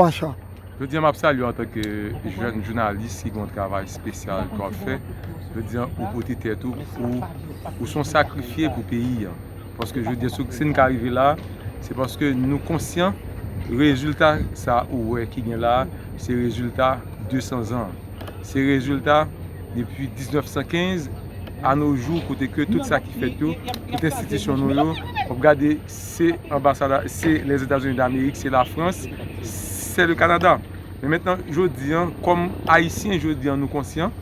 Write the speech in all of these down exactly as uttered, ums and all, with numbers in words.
Pacha. Jodi a, m ap salye w antanke jèn jounalis ki gen yon travay espesyal ke w ap fè. Jodi a, ou pote tèt ou, ou, ou se yon sakrifye pou peyi a. Paske jodi a, si, si n ka rive la, se paske nou konsyan rezilta sa ou wè ki gen la, se rezilta de san zan. Se rezilta depi diznèf san kenz a no jou, kote ke tout sa ki fèt yo, tout enstitisyon nou yo, w ap gade, se anbasad, se Lèzetazini Damerik, se Lafrans, se le Kanada. Men mentnan, jodi a, kòm Ayisyen, jodi a, nou konsyan,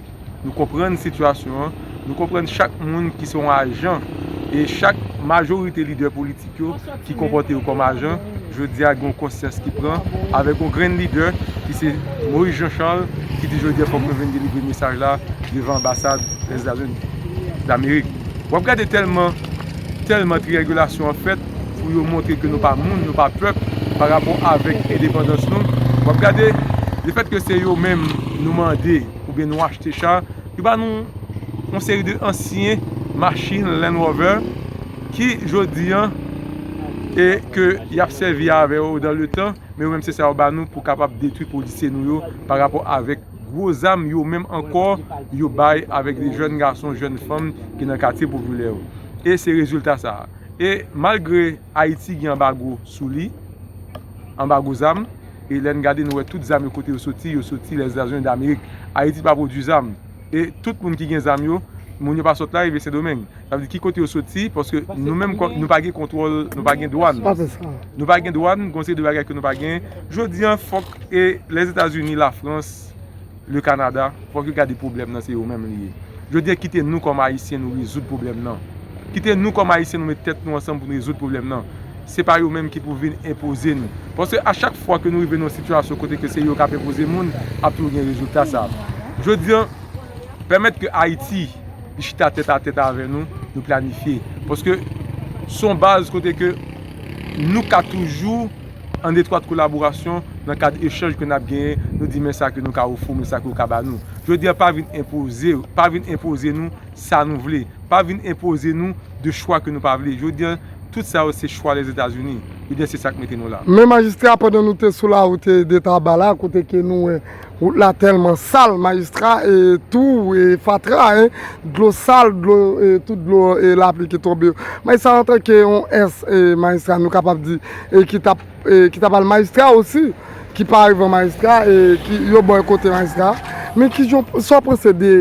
nou konprann sitiyasyon an, nou konprann chak moun ki se yon ajan, e chak majorite lidè politik yo ki konpòte yo kòm ajan, jodi a gen yon konsyans ki pran avèk yon grenn lidè ki se Moïse Jean Charles, ki di jodi a fòk nou vin delivre mesaj la devan anbasad Lèzetazini Damerik. W ap gade tèlman, tèlman triyangilasyon an fèt pou yo montre ke nou pa moun, nou pa pèp, pa rapò avèk endepandans nou. W ap gade, lefèt ke se yo menm nou mande oubyen nou achte cha, yo ba nou yon seri de ansyen machin Land Rover ki jodi a, e ke y ap sèvi avè yo dan le tan, men yo menm se sa yo ba nou pou kapab detwi polisye nou yo pa rapò avèk gwo zam yo menm ankò yo bay avèk de jèn gason, jèn fanm ki nan katye popilè yo. E se rezilta sa a. E malgre Ayiti gen anbago sou li, anbago zam, e lè n gade, nou wè tout zam yo, kote yo soti, yo soti Lèzetazini Damerik. Ayiti pa pwodui zam. E tout moun ki gen zam yo, moun yo pa sot la rive Sendomeng. Sa vle di ki kote yo soti, paske nou menm kò, nou pa gen kontwòl, nou pa gen dwàn. Pa fè sa. Nou pa gen dwàn, gon seri de bagay ke nou pa gen. Jodi a, fòk, e, Lèzetazini, Lafrans, le Kanada, fòk yo gade pwoblèm nan, se yo menm li ye. Jodi a, kite nou kòm Ayisyen, nou rezoud pwoblèm nan. Kite nou kòm Ayisyen, nou met tèt nou ansanm pou nou rezoud pwoblèm nan. Se pa yo menm ki pou vin enpoze nou. Paske a chak fwa ke nou rive nan yon sitiyasyon kote ke se yo k ap enpoze moun, ap toujou gen rezilta sa. Jodi a, pèmèt ke Ayiti li chita tèt a tèt avè nou, nou planifye. Paske se yon baz kote ke nou ka toujou an etwat kolaborasyon nan kad echanj ke n ap genyen, nou di men sa ke nou ka ofri w, men sa ke w ka ba nou. Jodi a, pa vin enpoze, pa vin enpoze nou sa nou vle. Pa vin enpoze nou de chwa ke nou pa vle. Jodi a, tout sa yo se chwa Lèzetazini. Jodi a, se sa k mete nou la. Men majistra, pandan nou te sou lawou de Taba la, kote ke nou wè wout la tèlman sal, majistra, e tou, e fatra, en, dlo sal, dlo, e tout dlo, e lapli ki tonbe yo. Majistra, antanke yon ès, e majistra, nou kapab di, e ki t ap, e ki t ap al majistra osi, ki pa rive majistra, e ki yo bò kote majistra. Men ki jan, sa w panse de